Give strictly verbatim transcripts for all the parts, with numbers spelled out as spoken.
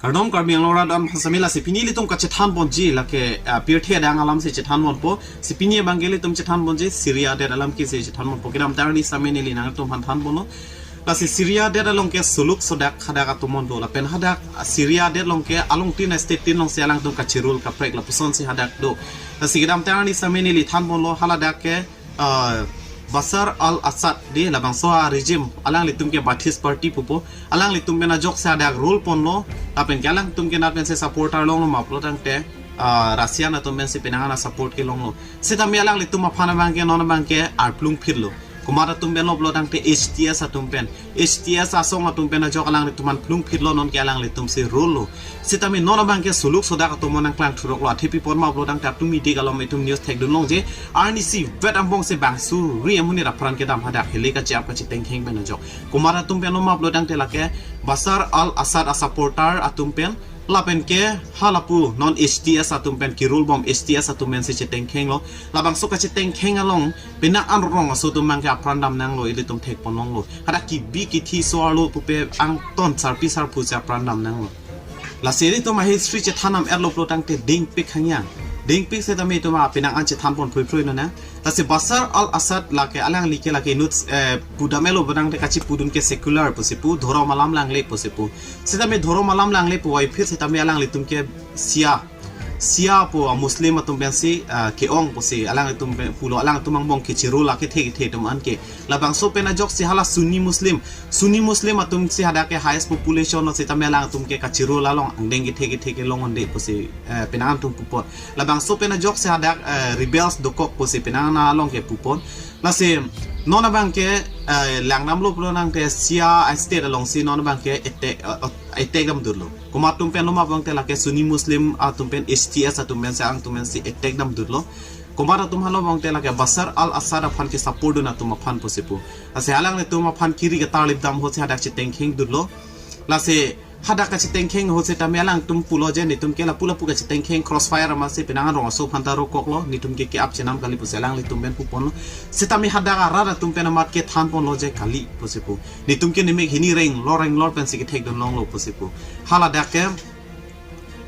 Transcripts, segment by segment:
Kardom Karbi Anglong arat aphan sitame, lasi pini ilitum kachethan ponji lake, ah, pirthe adang alam si chethan ponpo. Si pini abangke ilitum chethan ponji Syria adet alam ke si chethan ponpo. Kedamtang arni sitame neli nangtum aphan than ponlo. Lasi Syria adet along ke suluk sodak hadak atum do. Lapen hadak, ah, Syria adet along ke along tin state tin along si alangtum kachirul kaprek lapuson si hadak do. Lasi kedamtang arni sitame neli than ponlo, haladak ke, ah, Bashar al-Assad di, labangso a-regime, alanglitum ke Ba'ath Party pupo, alanglitum pen ajok si hadak rule ponlo. Lapen ke alangtum ke nat pen si supporter longlo ma pulo tangte, ah, Russian atum pen si penang an a-support ke longlo. Sitame alanglitum aphan abangke non abangke arplung phirlo. Komat atum pen lo pulo tangte H T S atum pen. H T S asong atum pen ajok alanglitum aphan plung phirlo, non ke alanglitum si rule lo. Sitame non abangke suluk sodak atum nangklang thurok lo, athe pi apot ma pulo tangte atum idik alom itum news thekdun longji. Arnisi vet angbong si bang suri amonit apran kedam hadak hele kache-ap kachetengkheng pen ajok. Komat atum pen lo ma pulo tangte lake Bashar al-Assad a-supporter atum pen, lapen ke halapu non H T S atum pen, kirul bom H T S atum pen si chetengkheng lo. Labangso kachetengkheng along penang an rong aso atum abangke apran dam nanglo, ilitum thek pon longlo. Hadak kebi kethe so-arlo pupe angton sarpi sarpo si apran dam nanglo. Lasi ilitum a-history chethan nam etlo pulo tangte dingpik hangyang. Dingpik sitame itum a penang an chethan pon phrui phrui nona. Lasi Bashar al-Assad lake alangli ke lake inut, eh, pudam etlo pulo tangte kachipudun ke secular pusi pu, dhorom alam langle pusi pu. Sitame dhorom alam langle puvoiphit sitame alanglitum ke Shia, Shia pu a-Muslim atum pen si, ah, ke-ong pusi alanglitum pen pulo, alangtum angbong kechirul akethe kethe atum an ke. Labangso pen ajok si hala Sunni Muslim, Sunni Muslim atum si hadak ke highest population lo, sitame alangtum ke kachirul along angdeng kethe kethe ke long-onde pusi, eh, penang an atum pu apot. Labangso pen ajok si hadak, eh, rebels dokok pusi penang an along ke pu pon. Lasi non abangke, eh, langdamlo pulo tangte Shia state along si non abangke attack, eh, attack dam dutlo. Komat atum pen lo ma pulo tangte lake Sunni Muslim atum pen, H T S atum pen si alangtum pen si attack dam dutlo. Komat atum aphan lo pulo tangte lake Bashar al-Assad aphan ke-support dun atum aphan pusi pu. Lasi alanglitum aphan kiri ketarlip dam ahut si hadak chetengkheng dutlo. Lasi hadak kachetengkheng ahut sitame alangtum pulo je, netum ke lapu lapu kachetengkheng, crossfire amat si penang an rong aso aphan ta rokok lo, netum ke ke-ap chenam kali pusi alanglitum pen pu ponlo. Sitame hadak arat atum pen amat kethan ponlo je kali pusi pu. Netum ke nemek hini reng lor reng lor pen si kethekdun longlo pusi pu. Haladak ke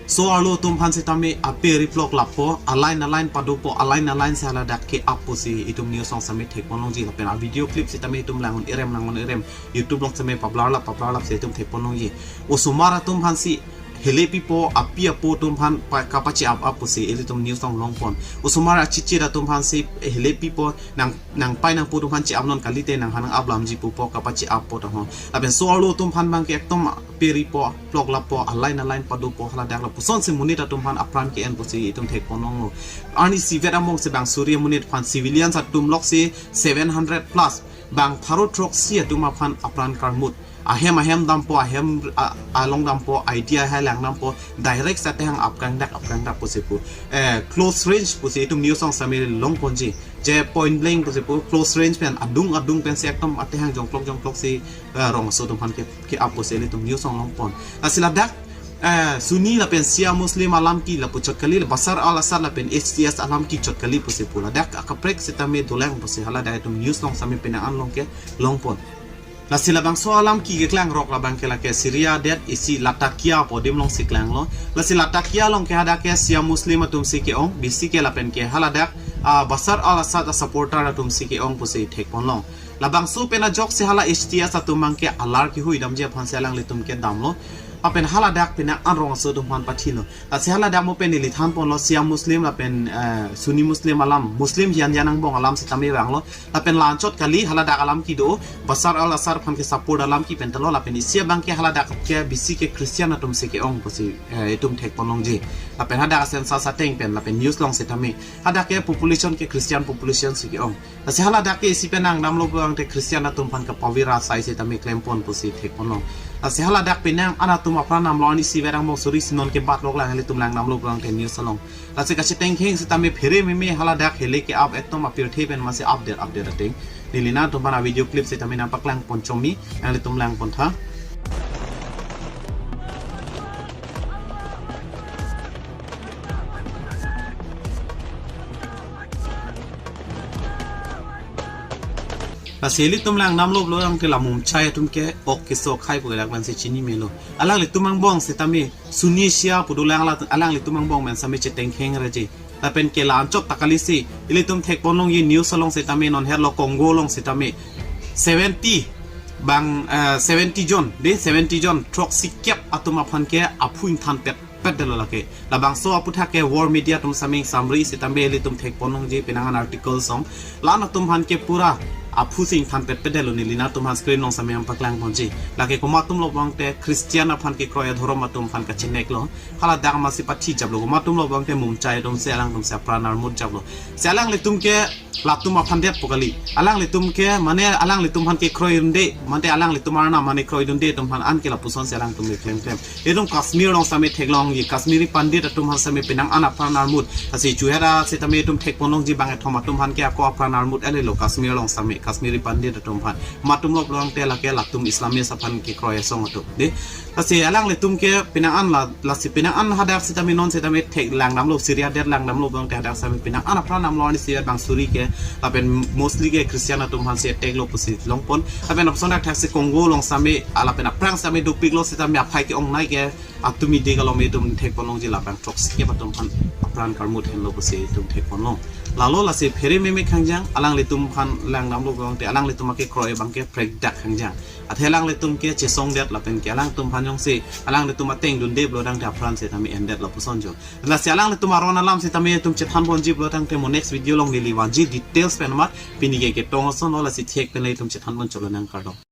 so-arlo atum aphan sitame ape riplok lapo, a-line a-line padopo, a-line a-line si haladak ke-ap pusi itum news along sitame thek pon longji. Lapen a-video clip sitame itum lang-un irem lang-un irem, YouTube along sitame pablarlap pablarlap si itum thek pon longji. Osomar atum aphan si hele pipo, api apo atum aphan pa-, kapache-ap ap pusi ilitum news along long pon. Osomar achichit atum aphan si hele pipo, nang, nangpai nangpo atum aphan che-ap non kalite nangphan nang-ap lamji pupo, kapache-ap po ta ho. Lapen so-arlo atum aphan abangke ekdom ape ripo, plok lapo, a-line a-line padopo, haladak lapuson si monit atum aphan apran ke-en pusi itum thek pon longlo. Arnisi vet angbong si bang suri amonit aphan, civilians atum lok si seven hundred plus, bang pharo throksi atum aphan apran karmut. Ahem ahem dampo, ahem a-, along dampo, idea hai lang dampo, direct si atehang apkangdak apkangdak pusi pu. Eh, close range pusi itum news along sitame long ponji. Je point blank pusi pu, close range pen adung adung pen si ekdom atehang jongklok jongklok si, eh, rong aso atum aphan ke, ke-ap pusi ilitum news along long pon. Lasi ladak, eh, Sunni lapen Shia Muslim alam ke lapu chot kali, Bashar al-Assad lapen H T S alam ke chot kali pusi pu. Ladak akaprek sitame dolang pusi haladak itum news along sitame penang an along ke long pon. Lasi labangso alam ke keklang rok labang ke lake Syria adet isi Latakia pu adim along si klanglo. Lasi Latakia along ke hadak ke Shia Muslim atum si ke-ong, bisi ke lapen ke haladak, ah, Bashar al-Assad a-supporter atum si ke-ong pusi thek pon long. Labangso pen ajok si hala H T S atum abangke alar kehui damji aphan si alanglitum ke damlo. Lapen haladak penang an rong aso atum aphan pathilo. Lasi haladak mo pen neli than ponlo, Shia Muslim lapen, eh, Sunni Muslim alam, Muslim hian hian angbong alam sitame vanglo. Lapen la-anchot kali, haladak alam kedo, Bashar al-Assad aphan ke-support alam ke pen ta lo, lapen isi abangke haladak ke bisi ke Christian atum si ke-ong pusi, eh, itum thek pon longji. Lapen hadak a-census ateng pen, lapen news along sitame, hadak ke population ke Christian population si ke-ong. Lasi haladak ke isi pen nangdamlo pulo tangte Christian atum aphan kapavir asai sitame klem pon pusi thek pon long. Lasi haladak penang an atum apran damlo, arnisi vet angbong suri si non ke bat lok lang, ilitum langdamlo pulo tangte news along. Lasi kachetengkheng sitame phere meme haladak hele ke-ap ekdom apirthe pen masi update update ateng. Neli nangtum aphan a-video clip sitame nangpaklang pon chomi, nanglitum lang pon tha. Lasi ilitum langdamlo pulo tangte la Mumchai atum ke ok keso akhai pu ke dak pensi chini melo. Alanglitum angbong setame Sunni Shia pu dolang, alanglitum angbong pen setame chetengkheng raje. Lapen ke la anchot ta kalisi ilitum thekponlongji news along setame non herlo Congo along setame seventy bang, eh, seventy jon, de, seventy jon, throksi kep atum aphan ke aphu ingthan petpet detlo lake. Labangso aputhak ke War Media atum setame samri setame ilitum thekponlongji penang an article song. La-an atum aphan ke pura aphu si ingthan petpet detlo, neli nangtum aphan screen along setame nangpaklangponji. Lake komat atumlo pulote Christian aphan kekroi adhorom atum aphan kachineklo. Hala dak masi pathi japlo, komat atumlo pulote Mumchai atum si alangtum si apran armut japlo. Si alanglitum ke latum aphan det pu kali. Alanglitum ke mane alanglitum aphan kekroi dunde, mane alanglitum arnam mane kroidunde atum aphan an ke lapuson si alangtum ke klemklem. Itum Kashmir along setame theklongji, Kashmiri Pandit atum aphan setame penang an apran armut. Lasi chuhera setame itum thekponlongji bang kethom atum aphan ke ako apran armut elelo Kashmir along setame, Kashmiri Pandit atum aphan. Komat atumlo pulote lake latum Islamist aphan kekroi asong atum, de. Lasi alanglitum ke penang an la, lasi penang an hadak setame non setame thek langdamlo, Syria det langdamlo pulote hadak setame penang an apran damlo, arnisi bang suri ke, lapen mostly ke Christian atum aphan si attack lo pusi longpon. Lapen lapuson dak thaksi Congo along setame, ah, lapen aphrang setame dopiklo setame aphai ke-ongnei ke atum ide kalom itum thekponlongji, labang throksi kep atum aphan apran karmut henlo pusi itum thekponlong. Lalo lasi phere meme khangjang, alanglitum aphan langdamlo pulote alanglitum akekroi abang ke prekdak khangjang. Athe alanglitum ke chesongdet lapen ke alangtum aphan jongsi alanglitum ateng dunde pulo tangte apran setame endet lapuson jo. Lasi alanglitum aron alam setame itum chethanponji pulo tangte mo next video along neli vanji details pen amat, pini ke ketong asonlo, lasi thek pen le itum chethanpon cholo nang, kardom.